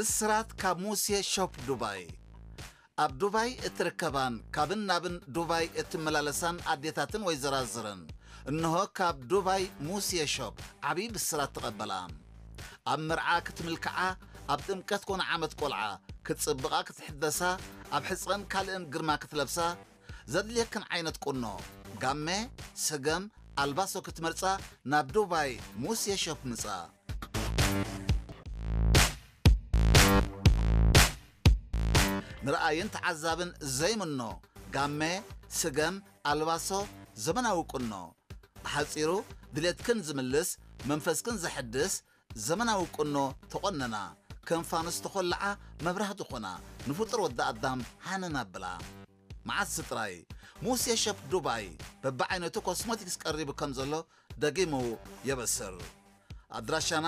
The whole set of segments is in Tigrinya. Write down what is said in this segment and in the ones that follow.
ብስራት ካብ ሙሴ ሾፕ ዱባይ። ኣብ ዱባይ እትርከባን ካብን ናብን ዱባይ እትመላለሳን ኣዴታትን ወይዘራዝርን፣ እንሆ ካብ ዱባይ ሙሴ ሾፕ ዓብዪ ብስራት ተቐበላ። ኣብ መርዓ ክትምልክዓ፣ ኣብ ጥምቀት ኮነ ዓመት ቆልዓ ክትጽብቓ ክትሕደሳ፣ ኣብ ሕጽረን ካልእን ግርማ ክትለብሳ፣ ዘድልየክን ዓይነት ቁኖ፣ ጋመ፣ ስገም፣ ኣልባሶ ክትመርጻ ናብ ዱባይ ሙሴ ሾፕ ምጻ። ንረኣይን ተዓዛብን ዘይምኖ ጋመ፣ ስገም፣ ኣልባሶ፣ ዘመናዊ ቁኖ። ብሓጺሩ ድሌትክን ዝምልስ፣ መንፈስክን ዘሐድስ ዘመናዊ ቁኖ ተቖነና። ከም ፋኑስ ተኾልዓ መብራህቲ ኾና፣ ንፍጡር ወዲ ኣዳም ሃነን ኣብላ። መዓስ ጥራይ ሙሴ ሸፕ ዱባይ በብዓይነቱ ኮስሞቲክስ ቀሪቡ ከም ዘሎ ደጊሙ የበስር። ኣድራሻና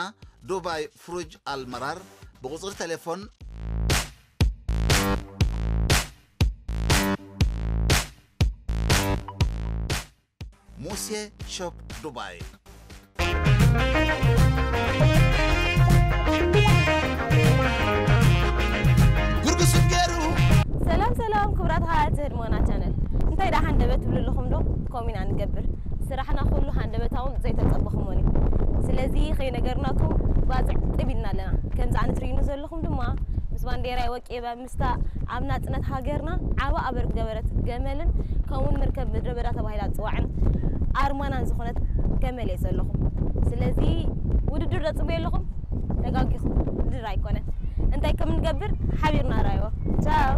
ዱባይ ፍሩጅ ኣልመራር፣ ብቁጽሪ ቴሌፎን ሙሴ ሾፕ ዱባይ። ጉርጉሱ ገሩ። ሰላም ሰላም ክቡራት ተኸታተልቲ ህድሞና ቻነል፣ እንታይ ደኣ ሃንደበት ትብሉ ኣለኹም ዶ? ከምኡ ኢና ንገብር። ስራሕና ኩሉ ሃንደበታውን ዘይተጸበኹሞን እዩ። ስለዚ ከይነገርናኩም ባጽዕ ጥብ ኢልና ኣለና። ከምዚ ኣነ ትርእዩኒ ዘለኹም ድማ ምስ ባንዴራይ ወቂበ፣ ምስታ ኣብ ናጽነት ሃገርና ዓቢ ኣበርክቶ ዝገበረት ገመልን ከምኡውን መርከብ ምድረ በዳ ተባሂላ ትጽዋዕን ኣርማናን ዝኾነት ገመል እየ ዘለኹ። ስለዚ ውድድር ዶ ትጽበዩ ኣለኹም? ተጋጊኹም፣ ውድድር ኣይኮነን። እንታይ ከም እንገብር ሓቢርና ንራዮ። ቻው።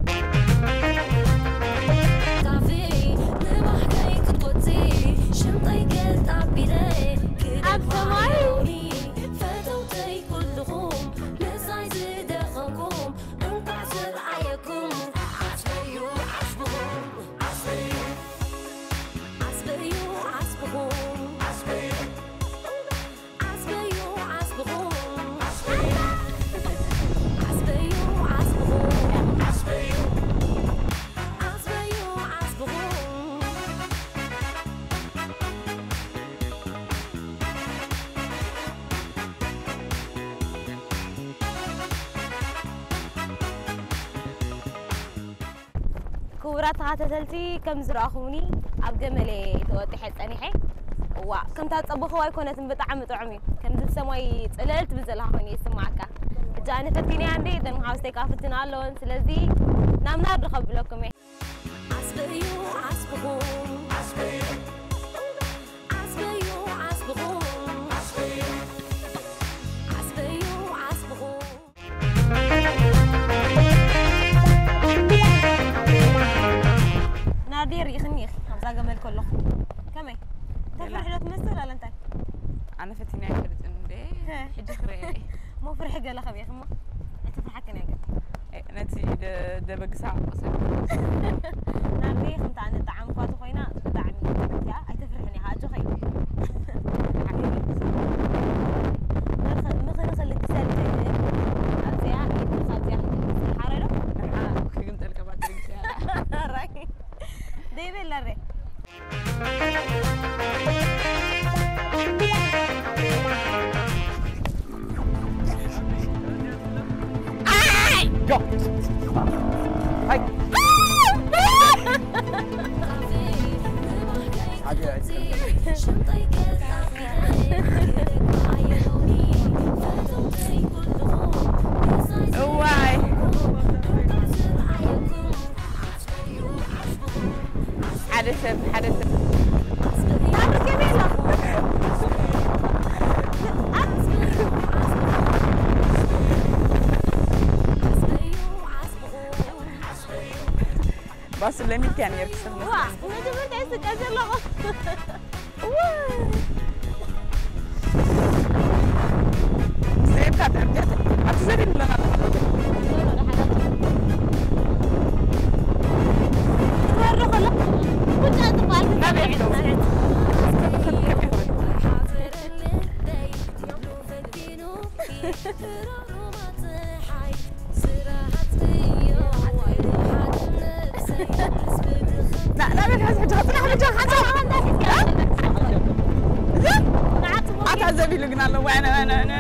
ካፌ ንባህገይ ክትቆጺ ሽምጠይ ገልጣ ቢለ ኣብ ሰማይ ፈተውተይ ኩልኹም ምሳይ ዝደኸምኩም እንኳዕ ዝረኣየኩም ዓስበዩ ዓስብኹም ዓስበዩ ዓስበዩ ዓስብኹም ዓስበዩ ዓስበዩ ዓስብኹም ዓስበዩ ዓስብኹም ዓስበዩ ዓስብኹም። ክቡራት ተኸታተልቲ፣ ከም ዝረኣኹምኒ ኣብ ገመል እየ ተወጢሐ ጸኒሐ። እዋ፣ ከምታ ዝጸበኹዋ ኣይኮነትን፣ ብጣዕሚ ጥዑም እዩ። ከምዚ ብሰማይ ጽልል ትብል ዘለኻ ኮይኑ ይስምዓካ። ሕጂ ኣነ ፈቲነያ እንዴ፣ እተን ሓወስተይ ከኣ ፍትና ኣለወን። ስለዚ ናብ ናርዲ ከብለኩም እየ። ዓስበዩ ዓስብኹም። ዓስበዩ ዓስብኹም። ዓስበዩ ዓስብኹም። ናርዲ፣ ርኢኽኒ ኢኺ ኣብዛ ገመል ከለኹ። ከመይ? ተፍርሒ ዶ ትመስል ዋላ እንታይ? ኣነ ፈቲነ ኣይፈልጥን እንዴ? ሀ። ሕጂ ክረኤ። እሞ ፍርሒ ገለ ከመይ ኢኺ እሞ? ኣይተፍርሓክን እያ ግን። እ፣ ነቲ ደ-፣ ደበግሳ ቆሰል። ናርዲ ከምታ ኣነ ጣዕምኳ ተኾይና ብጣዕሚ እያ። ኣይተፍርሕን ኢኻ፣ ኣጆኺ። ምኽ-፣ ምኽሪ ክልግሰልኪ ኣብዚኣ፣ ኢድካ ኣብዚኣ ክትልግስ ሓራይ ዶ? ንዓ ክግምጠልካ ባትልግስ እያ። ኣራይ። ደይበላ ረ። እዋይ። ሓደ ሰብ፣ ሓደ ሰብ። ባስ ለሚድካ ነይርክ ሰብ። ዋ፣ መጀመርታ ይስቀ ዘለኹ። ዋ። ዘየብካ ጥዕምቲ ኣቲ ዘሪብ ኣለና። ትወርዶ ከሎ፣ ብጫ ጥባል ናበይ ሒደው? ና፣ ናበይ ክሕዝ ሕጂ? ጽናሕ ብቻ፣ ሓንሳብ። እዚ? ኣታ ዘቢሉ ግን ኣሎ። ዋይ፣ ነ፣ ነ፣ ነ።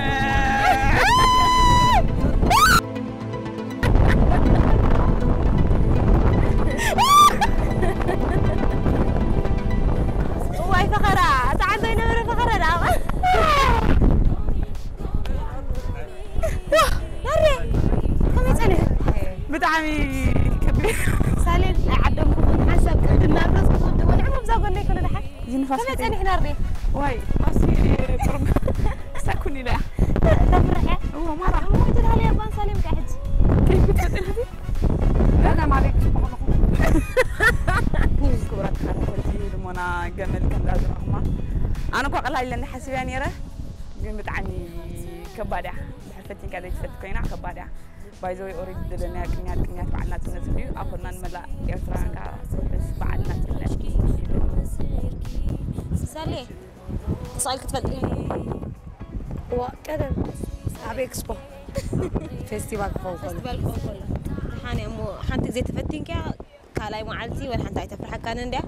ከቢድ። ሳሌም፣ ናይ ዓዶም ክኹን ሓንሳብ ቅድም ናብ ርእስኩም ወዲ ወልዑ፣ ኣብዛ ጎነይ ኮነ ደሓን። እዚ ንፋስ ከመይ ከይተይ- ጸኒሕና ርዴ? ዋይ፣ ንፋስ ቁሩብ ክሳብ ኩን ኢለ እያ። ተፍርሕ እያ? እዎ፣ ማራ። እሞ፣ እቲ ዳህልያ እኳ ሳሌም ከ ሕጂ? ከይትፈጥን ሕጂ? ገና ማቤት ጽቡቕ ኣለኹ። ክቡራት ተኸታተልቲ፣ ልሞና ገመል ከም ዝኣዘዝኩማ። ኣነ እኳ ቀላል ኢለኒ ሓሲበያ ነይረ፣ ግን ብጣዕሚ ከባድ እያ። ድሕር ፈቲንካ ዘይትፈልጥ ኮይና ከባድ እያ። ባይ ዘ ወይ ኦሬዲ ደለናያ ቅንያት፣ ቅንያት በዓል ናጽነት እንድዩ። ኣብ ኩልና ንመላእ ኤርትራውያን ከኣ ውሑስ በዓል ናጽነት። ሳሌ፣ ተሳኢልኪ ትፈልጢ? እዋ፣ ቀደም ኣብ ኤክስፖ ፌስቲቫል ክኸውን ከሎ። ፌስቲቫል ክኸውን ከሎ። ደሓን እያ እሞ፣ ሓንቲ ግዜ ተፈቲንኪያ፣ ካልኣይ መዓልቲ ወላ ሓንቲ ኣይተፍርሓካን እንድያ።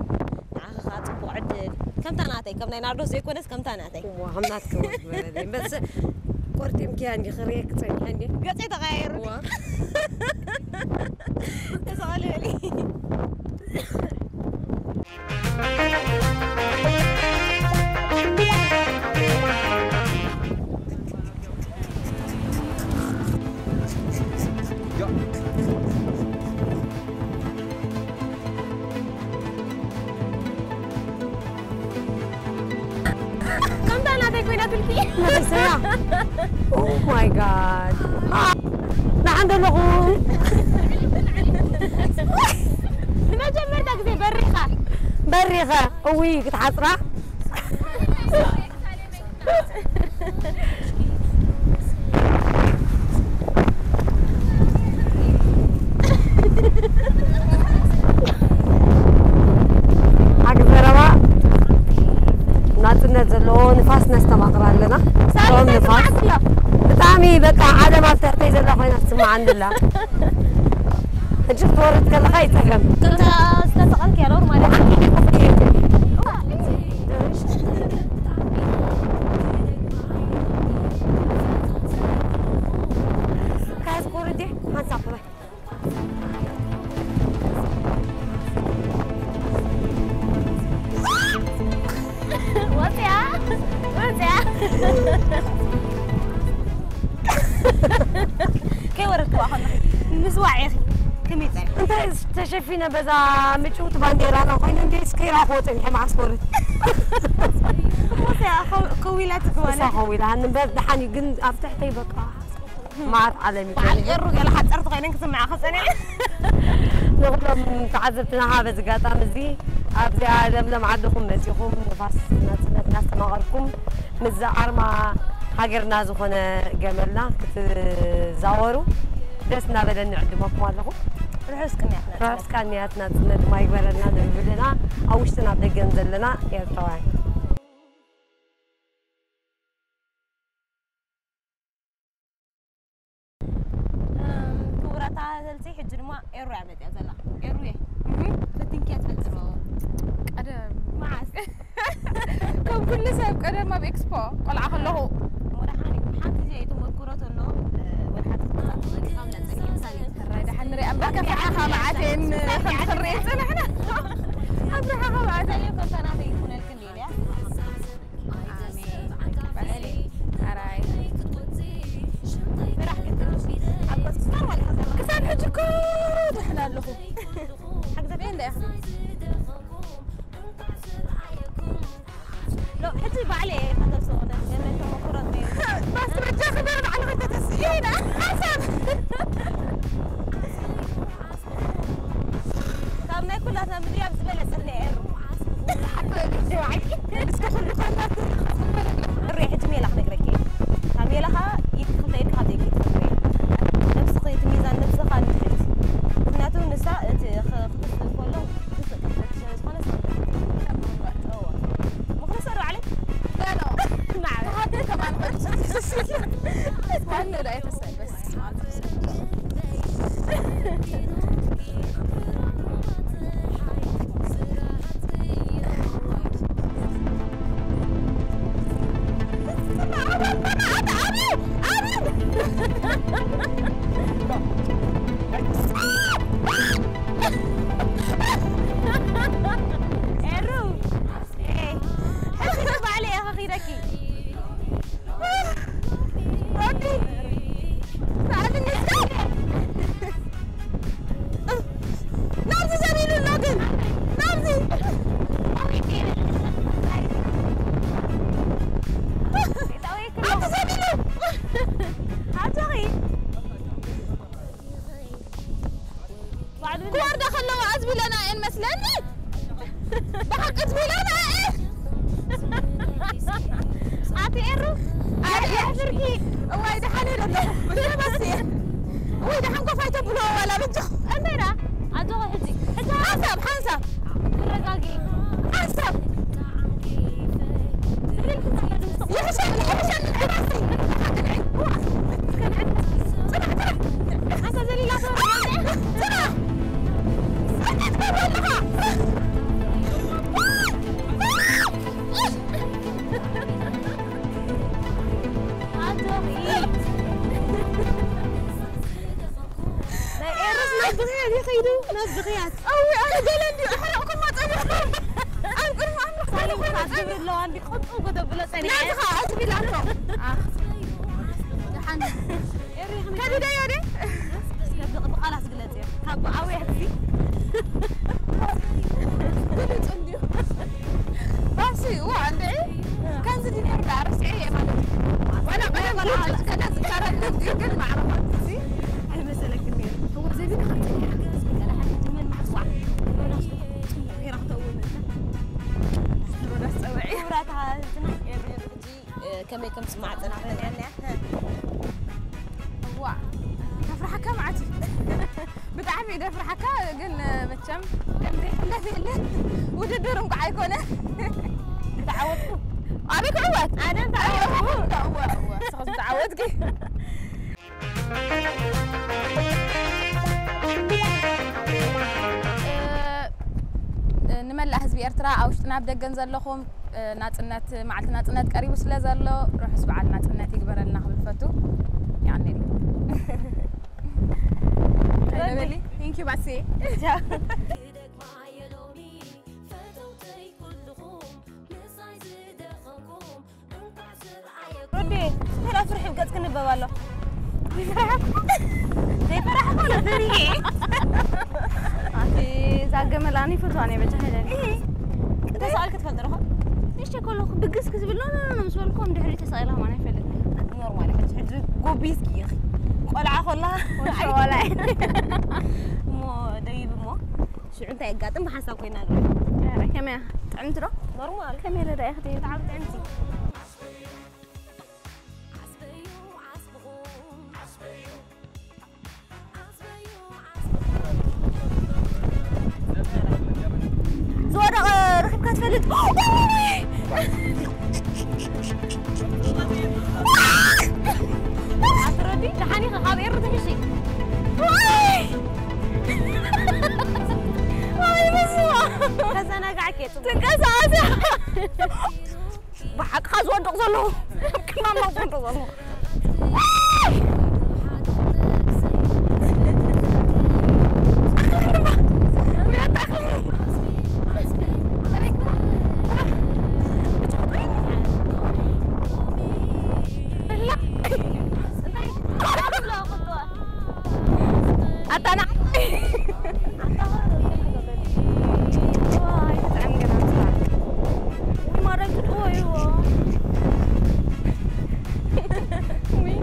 ንዓኺ ከኣ ጽቡቕ ዕድል። ከምታ ናተይ፣ ከም ናይ ናርዶስ ዘይኮነስ ከምታ ናተይ። እዋ፣ ከም ናትኪ እዋ፣ ግበረለይ። በስ ቆርጢምኪያ እንዲ ክርእየኪ ጸኒሐ እንዲ። ገጸይ ተቐያይሩ። እዋ። ተሰቐሊ በሊ። ከምታ ናተይ ኮይናትልኪ። መለሰያ። Oh my God። ደሓን ዘለኹ። ንመጀመርታ ግዜ በሪኻ። በሪኻ። እውይ፣ ክትሓጽራ። ሓቂ ዘረባ ናጽነት ዘለዎ ንፋስ ነስተማቕር ኣለና። ሳሪ ጥዑም እንታይ ንፋስ። ስምዓት ኣሎ? ብጣዕሚ በቃ ዓለም ኣብ ትሕተይ ዘላ ኮይና ትስምዓኒ ኣላ። ሕጂ ክትወርድ ከለኻ ይጸገም። እታ ዝተሰቐልክያ ኖርማል እያ። ካስኮር እንዴ ሓንሳብ ወፅያ፣ ወፅያ። ከይወረድክዋ ከለኺ ምስዋዕ ኢኺ ከመይ ፀኒሑ? እንታይ ተሸፊነ በዛ ምጭውቲ ባንዴራና ኮይነ እንዴ እስከ ይራኽቦ ፀኒሐ መዓስ ክወርድ። ወፅያ ከው-፣ ከዊላ ትግባለ። እሳ ከዊላ ንበር ደሓን እዩ ግን ኣብ ትሕተይ በቃ መዓት ዓለም እዩ በዓል ቀይሩ። ኤሩ ገለ ሓፀርቲ ኮይነን ክስምዓ ክፀንዐ። ንኹሎም ተዓዘብትና በዚ ኣጋጣሚ እዚ ኣብዚኣ ለምለም ዓድኹም መፂኹም ንፋስ ናፅነት እናስተማቐርኩም ምስዚ ኣርማ ሃገርና ዝኾነ ገመልና ክትዛወሩ ደስ እናበለኒ ዕድመኩም ኣለኹ። ርሑስ ቅንያት ናፅነት። ርሑስ ቅንያት ናፅነት ድማ ይግበረልና ንብል ኣለና ኣብ ውሽጥን ኣብ ደገን ዘለና ኤርትራውያን። እም፣ ክቡራት ተኸታተልቲ፣ ሕጂ ድማ ኤሩ እያ መፂኣ ዘላ። ኤሩየ፣ እህ። ፈቲንኪያ ትፈልጢ ዶ? ቀደም። መዓስ? ከም ኩሉ ሰብ ቀደም ኣብ ኤክስፖ ቆልዓ ከለኹ። ወላ ሓንቲ፣ ሓንቲ እዚኣ ተመኩሮ ተሎ፣ እ፣ ወላ ሓንቲ ክትመጻእ ትኽእል ኢኻ፣ ምነጸ ኢኻ፣ ምሳሌ። ሕራይ ደሓን ንሪኣ እምበር፣ ካብ ርሓኻ መዓት እየን ከምዚ ክሪኤን ዝጸናሕና። ካብ ርሓኻ መዓት እየን ከምታ ናተይ ይኹነልክን ኢለያ። ኣሜን። በዓል ኣራይ። ስራሕ ክትብል ኣብ ሆስፒታል ዋላ ሓዘር ክሳብ ሕጂ እኮ ድሕን ኣለኹ። ሓግዘ ቤት እንዳ ኢኻ። ሎ፣ ሕጂ ባዕለ እየ ከተስኦ፣ ገመል ተመኩሮ ነይሩ። ማስረጃ ክበር ባዕልኺ ከተስኢና ሓሳብ። ካብ ናይ ኩላትና ምድሪ ኣብ ዝበለጸት ናይ ኤሩ። ኤሩ፣ ሕጂ ሜላ ክነግረኪ እየ። ካብ ሜላ ኸኣ ኢድኪ ክልተ ኢድኪ ካብ ዘይኪ ትፈትዊ። ነብስኺ፣ እቲ ሚዛን ነብስኻ ንድሕሪት። ምኽንያቱ ንሳ እቲ ኽ-፣ ክትስእ ከሎ ክትስእ ክትፈትሽ ስለ ዝኾነ ስቕ ክትብል። እወ። ምኽሪ ሰሩ ዓሊ? ኖ፣ ኖ። ማዕረ። ተሃድር ከማን ፈልሱ። ዋና ዳይ ተሰበስ። ኤሩ፣ ኤ፣ ሕጂ ባዕለይ እየ ከኺደኪ። ሮዲ። ክወርዳ ከለዋ ኣዝቢለና እየን መስለኒ። ብሓቂ ኣዝቢለና እየን። ኣቲ ኤሩ፣ ኣቲ ኤፍርኪ። እዋይ፣ ደሓን እየ ዘለኹ። ብዘይ በስ እየ። ወይ ደሓን ኮፍ ኣይተብልዎ ዋላ በጃኹም። እንታይ ደኣ? ኣጆኺ ሕጂ። ሕጂ ሓንሳብ፣ ሓንሳብ። ተረጋጊ። ሓንሳብ። ይሕሸኒ፣ ይሕሸኒ፣ ዕረፍቲ። ጽናሕ፣ ጽናሕ። ጽናሕ። እንታይ ትገብር ኣለኻ? ኣጆኺ። ናይ ኤረስ ናብ ብኽያት ይኸይዱ፣ ናብ ብኽያት። ኣዊ፣ ኣነ ገለ እንድዩ ኣሕረቕኩሞ ጸኒሕኩም። ኣብ ቅድሚ ኣምላኽ ሳይን ጸኒሕኩም። ክዓ ክብሪ ኣለዋ፣ እንዲ ቅጡ ከተብሎ ጸኒሐ። ናትኻ ኣዝቢላቶ። ኣኽ። ደሓን። ኤሪ፣ ከመይ ከቢደዮ ድየ? እስከ ብቕ-፣ ብቓላት ግለጽዮ። ካብ ብኣውያትሲ። ግልጽ እንድዩ። ባሲ፣ ዋ፣ እንድዒ፣ ከምዚ ድዩ ነይሩ ደኣ፣ ረሲዐ እየ ማለት እዩ። ዋላ ቀደም ሮዳስ፣ ቀደም ዝካረኒ እንድዩ፣ ግን ማዕረ ኾንኩ፣ እዚ ኣይመሰለክን ነይሩ። እወ፣ ዘቢና ካብ ጸኒሓ፣ እስኪ ቀዳሓት ጅመን ማዕጽዋ። ሮዳስ፣ ጽቡቕ ጌራ ክተእውነ። ሮዳስ ጸውዒ። ክብራት ሃብትና፣ ኤሪ፣ ኤሪ፣ ሕጂ፣ እ፣ ከመይ ከም ዝስማዕ ጸናሕና እያ። እዋ፣ ከፍርሓካ መዓት እዩ። ብጣዕሚ እዩ ደፍርሓካ፣ ግን መቸም ከም ዘይሕለፍ የለን። ውድድር እንኳዕ ኣይኮነ። ተዓወትኩ። ኣበይ ክዕወት? ኣነ ተዓወትኩ። እወ፣ እወ፣ እወ፣ ንስኺ ተዓወትኪ። እ፣ ንመላእ ህዝቢ ኤርትራ፣ ኣብ ውሽጥን ኣብ ደገን ዘለኹም፣ እ፣ ናጽነት፣ መዓልቲ ናጽነት ቀሪቡ ስለ ዘሎ፣ ርሑስ በዓል ናጽነት ይግበረልና ክብል ፈቱ። ያኔ። ታይ በሊ? Thank you ባስየ። ቻው። ሮዲ፣ ተራ ፍርሒ ገጽ ክንበብ ኣሎ። ዘይፈራሕኩ? ዘይፈራሕኩ ነበር እየ። ኣቲ እዛ ገመል ኣነ ይፈትዋ ናይ በጃ ሄለን። እህ። ተሳኢልኪ ትፈልጢ ዶ? ንእሽተይ ከለኹ ብግስ ክዝብል ኖ፣ ኖ፣ ኖ ምስ በልኩ፣ ድሕሪ ተሳኢላ ከማን ኣይፈልጥን። ኣቲ ኖርማል፣ ሕጂ፣ ሕጂ ጎቢዝኪ ኢኺ። ቆልዓ ከላ ወላ። እሞ ደይብ እሞ፣ ሽዑ እንታይ የጋጥም ብሓንሳብ ኮይና ንርኢ። ኧረ፣ ከመይ እያ? ጥዕምቲ ዶ? ኖርማል። ከመይ ኢለ ርኣያ ክትብል? ብጣዕሚ ጥዕምቲ። ዝወደቐ ረኺብካ ትፈልጥ? ኣቲ ሮዲ፣ ደሓን ኢኻ? ካብ ኤሩ ትሕሺ? ኣይ፣ በስመ ኣብ። ተዘናጋዕኪ እየ፣ ጽቡቕ። ትንቀሳቐሲ። ብሓቅኻ ዝወድቕ ዘለኹ። ኣብ ቅድሚ ኣምላኽ ዝወድቕ ዘለኹ። ኣታ ንዓይ። ዋይ፣ ብጣዕሚ ገና ምስራ። ወይ ማራ፣ ክትጥወይዎ። ወይ።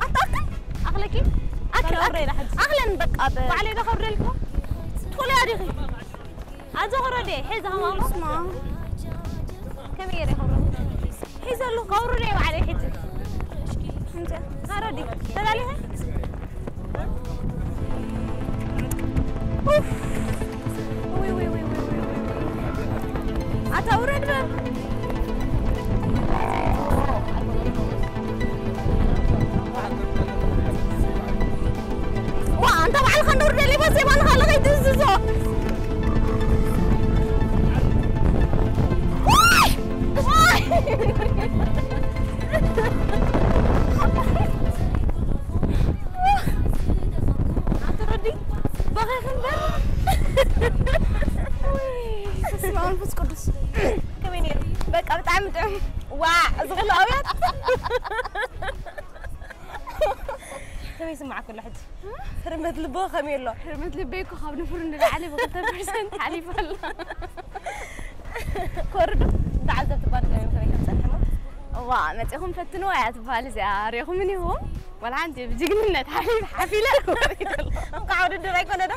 ኣታ ኣክል? ኣኽለኪ? ኣክል፣ ከነውረይ ኣክል። ዳሕጂ። ኣኽለን በቃ ብ-፣ ባዕለይ ዶ ከውርደልኩ? ትኽእልያ ዲኺ? ኣጆኺ ሮዴ፣ ሒዛ ሃማሙ። ስማ። ከመይ ገይረ ይኸውን? ሒዘ ኣለኹ፣ ከውርደ እየ ባዕለይ ሕጂ። እንተ፣ ሃ ሮዲ፣ ተዳሊኺ? ኡፍ። ውይ፣ ውይ፣ ውይ። ኣታ ውረድ በል። ዋ፣ ኣንታ ባዕልኻ እንዶ ውርደለይ፣ በስ የማንኻ ኣለኻ ይድንዝዞ። ዋይ! ዋይ! ኣቲ ረዲ፣ በኸኺ እምበር። ውይ፣ በስመ ኣብ መንፈስ ቅዱስ። ከመይ ነይሩ? በቃ ብጣዕሚ ጥዑም። ዋዕ፣ እዚ ኩሉ ኣውያት። ከመይ ይስምዓኪ ኣሎ ሕጂ? ህርመት ልቦ ከመይ ኣሎ? ህርመት ልበይ እኮ ካብ ንፉር ንላዕሊ ብክልተ ፐርሰንት ሓሊፉ ኣሎ። ኮርዱ፣ ተዓዘብቲ እኳ ንገሪኦም ከመይ ከም ዝጸንሐ እሞ። እዋ መፂኹም ፈትንዋ እያ ትበሃል እዚኣ። ሪኹምን ኢኹም? ዋላ ሓንቲ ብጅግንነት ሓፊ-፣ ሓፊለ እኮ ወሪደ ኣለኹ። እንኳዕ ውድድር ኣይኮነ ዶ?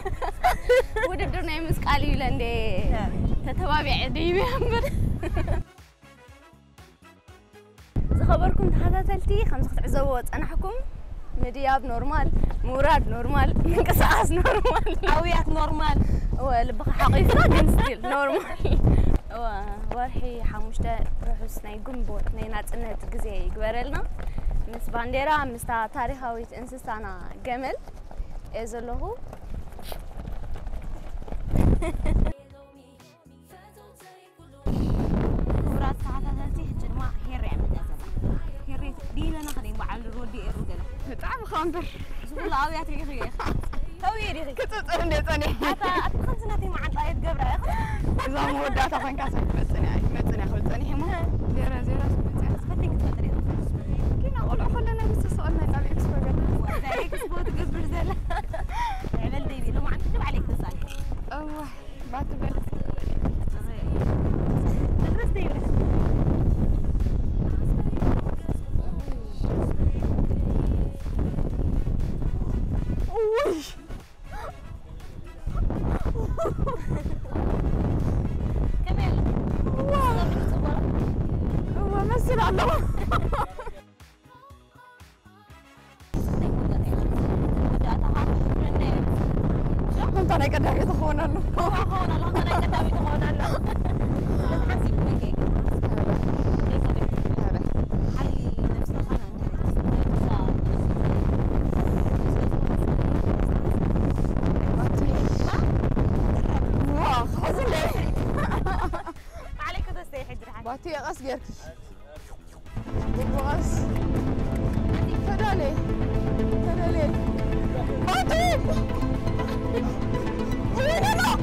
ውድድር ናይ ምስቃል እዩ ኢለ እንደ እ። ተተባቢዐ ደይበ እምበር። ዝኸበርኩም ተኸታተልቲ፣ ከምዚ ክትዕዘብዎ ዝጸናሕኩም፣ ምድያብ ኖርማል፣ ምውራድ ኖርማል፣ ምንቅስቓስ ኖርማል። ኣውያት ኖርማል። እወ፣ ልብኻ ሓቒፍካ ግን ስቲል ኖርማል። እወ፣ ወርሒ ሓሙሽተ ርሑስ ናይ ግንቦት ናይ ናጽነት ግዜ ይግበረልና። ምስ ባንዴራ፣ ምስታ ታሪኻዊት እንስሳና ገመል እየ ዘለኹ። ክቡራት ተኸታተልቲ፣ ሕጂ ድማ ሄሪ እያ መፅያ ዘላ። ሄሪ ዲለና ከደይ በዓል ሮዲ ኤሩ ገለ። ብጣዕሚ ኸዓ እምበር። እዚ ኩሉ ኣውያት ሪኢኺ ኢኺ። ተውየ ዲኺ? ክፅብፅብ እንደ ፀኒሐ። ኣታ፣ ኣቲ ከምዚ ናተይ መዓንጣ እየ ትገብራ ኢኺ። እዛ መወዳእታ ኮይንካ ሰብ ክመፅን እያ፣ ክመፅን እያ ክብል ፀኒሐ እሞ። ዜሮ ዜሮ ስምንት እያ። ፈቲንኪ ትፈጥሪ ኢኺ። ግን ቆልዑ ከለና ምስ ተሰቐልና ካብ ኤክስፖ ገና። እዛ ኤክስፖ ትገብር ዘላ። ዕበል ደይቢ፣ ሎማዓንቲ ባዕለይ ክተሳሊ። እዋይ። ባትሪ በል። ውይ። ከመይ ኣሎ? እዋ። እዋ፣ መስል ኣለኹ። ከምታ ናይ ቀዳመይቲ ክኸውን ኣሎ። ባቲ ቀስ ጌርኪ። ጎበዝ። ተዳለ። ተዳለ። ኣቲ! ወይኔ ነው!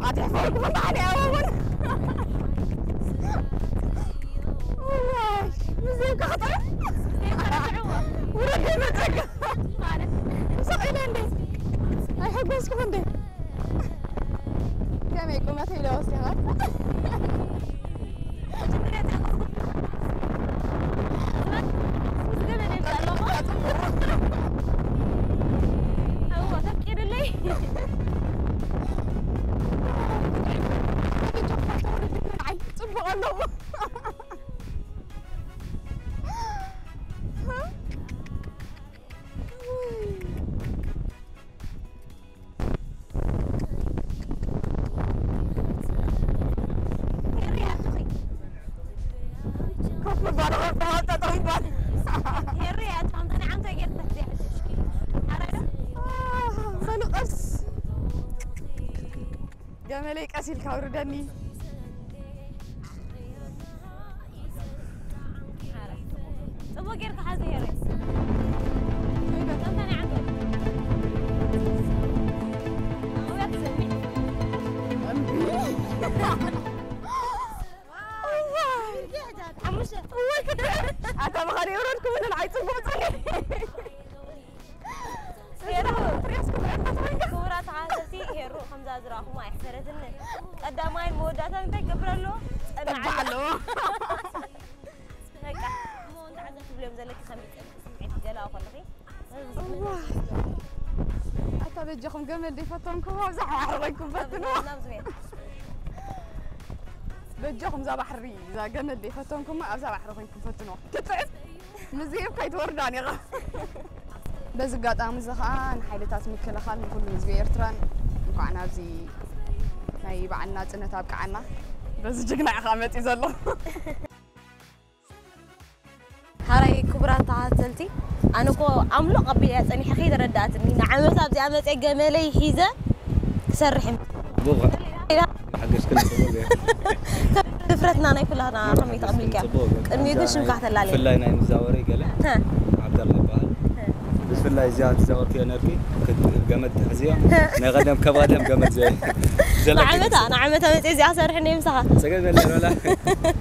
ኣቲ ፈርቁ ፈታኒ ኣወውን። ዋይ፣ ምዝም ከኸጠ። ውረድ መጸጋ። ማለት ሰቂለ እንዴ? ኣይሐጎስኩ እንዴ? ከመይ ቁመት ኢለ ወሲኻ? ጽቡቕ ኣለዎ። ኮፍ ምባል፣ ኮፍ ምባል፣ ጠጠው ምባል። ሄሪ፣ ኣንተ፣ ኣንተ ንዓንተ ጌርካ ትሕዚ ሕጂ። ኣረ፣ ዶ? በሉ ቀስ። ገመለይ ቀስ ኢልካ ኣውርደኒ። ጽቡቕ ጌርካ ሓዚ ሄረ። ጸንተና ዓንተ። ኣውያት ሰሚዕ። ሓሙሽተ። ኣታ መኻሪ የውረድኩ ምንን ኣይጽቡቕ ጸኒ። ሄሩ፣ ክቡራት ተዓዘብቲ፣ ሄሩ ከምዛ ዝረኣኹማ ኣይሕሰረትኒ። ቀዳማይን መወዳእታን እንታይ ክገብር ኣለዎ? ጸናዕ ጠባዕ ኣለዎ። በቃ፣ እሞ ተዓዘብቲ ትብልዮም ዘለኪ ከመይ ይጸንሕ ስምዒት ገላኦ ከለኺ? እዋ። ኣታ በጃኹም ገመል ዘይፈተንኩም ኣብዛ ባሕሪ ኮይንኩም ፈትንዎ። ናብ ዝቤት። በጃኹም እዛ ባሕሪ፣ እዛ ገመል ዘይፈተንኩም ኣብዛ ባሕሪ ኮይንኩም ፈትንዎ። ትጥዕም። ምዚ እኮ ኣይትወርዳን ኢኻ። በዚ ኣጋጣሚ እዚ ኸኣ ንሓይልታት ምክልኻል ንኩሉ ህዝቢ ኤርትራን እንኳዕ ናብዚ ናይ በዓል ናጽነት ኣብቅዓና። በዚ ጅግና ኢኻ መጺእ ዘሎ። ሓራይ ክቡራት ተኸታተልቲ፣ ኣነ እኮ ኣምሎ ቀቢለ እያ ጸኒሐ ከይተረዳእትኒ። ንዓመት ኣብዚኣ መጺአ ገመለይ ሒዘ ክሰርሕ እየ። ጽቡቕ። ኢላ ሓገዝክን ጽቡቕ ገይሩ። ድፍረትና ናይ ኩላትና ከመይ ተቐቢልካዮ? ጽቡቕ ገይሩ። ቅድሚኡ ግን ሽምካ ከተላልየ። ብፍላይ ናይ መዛወሪ ገለ ሀ። ዓብደላ ይበሃል። ሀ። ብፍላይ እዚኣ ትዛወርክዮ ነርኪ፣ ክት-፣ ገመድ ትሕዝዮ። ሀ። ናይ ቀደም፣ ካብ ቀደም ገመድ ዘ-፣ ዘለኪ ንዓመታ፣ ንዓመታ መጽየ እዚኣ ሰርሕ እንደ ምሳኻ። ጸገም የለን ወላ።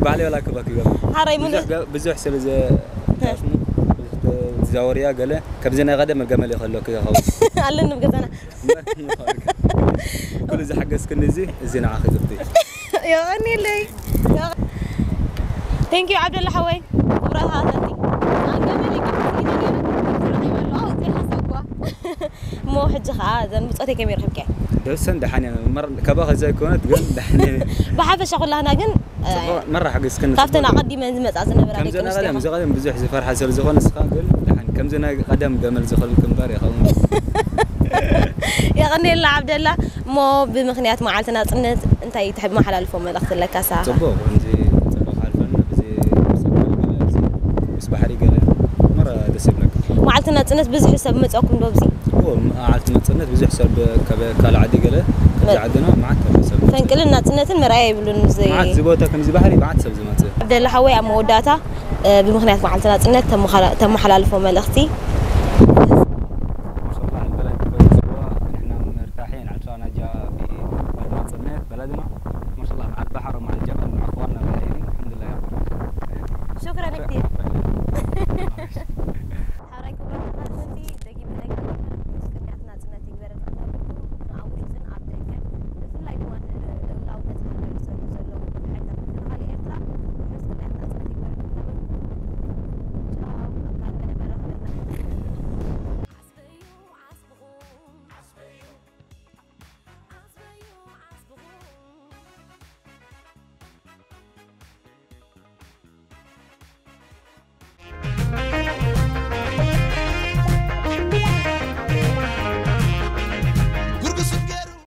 ባዕለይ ወላ ክበኪ ገመድ። ሓራይ ሙሉ ብዙሕ ገ-፣ ብዙሕ ሰብ ዘ-፣ ሀ። ብዙሕ ተ-፣ ትዛወርያ ገለ፣ ከምዚ ናይ ቀደም ገመል ይኸለኪ ይኸውን። ኣለኒ ብገዛና። እምበር ይኸውልካ። ኩሉ ዝሓገዝክኒ እዚ እዚ ንዓኺ ዝብቲ። የቐኒለይ። Thank you ዓብደላ ሓወይ። ክብራት ሃተቲ ኣንገበል ይገብር እሞ ሕጂ ከዓ ዘን ብፆተይ ከመይ ረክብኪ? ደሰን ደሓን እያ። መር- ካባኺ ዘይኮነት ግን ደሓን እያ። ብሓፈሻ ኩላህና ግን ጽቡቕ መራ ሓገዝክኒ ካብተን ጽቡቕ። ኣቐዲመን ዝመፃ ዝነበራ ደቂ ከምዘን ኣንስትዮ ቀደም ዝቐደም ብዙሕ ዝፈርሓ ስለ ዝኾነ ንስኻ ግን ደሓን ከምዚ ናይ ቀደም ገመል ዝኸልክ እምበር ኢኻ። የቐኔልና ዓብደላ። እሞ ብምክንያት መዓልቲ ናፅነት እንታይ ተመሓላልፎ መልእኽቲ ኣለካ ሳ? ጽቡቕ እንዚ ጽቡቕ ሓልፈና ብዚ ምስ ባሕሪ ገለ መራ ደስ ይብለካ። መዓልቲ ናፅነት ብዙሕ ሰብ መፀኩም ዶ ብዚ? እዎ መዓልቲ ናፅነት ብዙሕ ሰብ ካብ ካልእ ዓዲ ገለ ካብዚ ዓድና መዓት ሰብ ፈንቅልን ናፅነትን መርኣያ ይብሉን እዚ መዓት እዚ ቦታ ከምዚ ባሕሪ መዓት ሰብ ዝመፅእ። ዓብደላ ሓወይ ኣብ መወዳእታ እ፣ ብምክንያት መዓልቲ ናፅነት ተመሓላ- ተመሓላልፎ መልእኽቲ? ማሻላ በላይ ተፈለፅዎ ንሕና መርታሒ ንዓድና ጃ ብመዓልቲ ናፅነት በላ ድማ ማሻላ መዓልቲ ባሕሪ መዓልቲ ጃፓን ንዓኽዋና በላ ይኒ ኣልሓምዱላ ሹክረን ክቲር።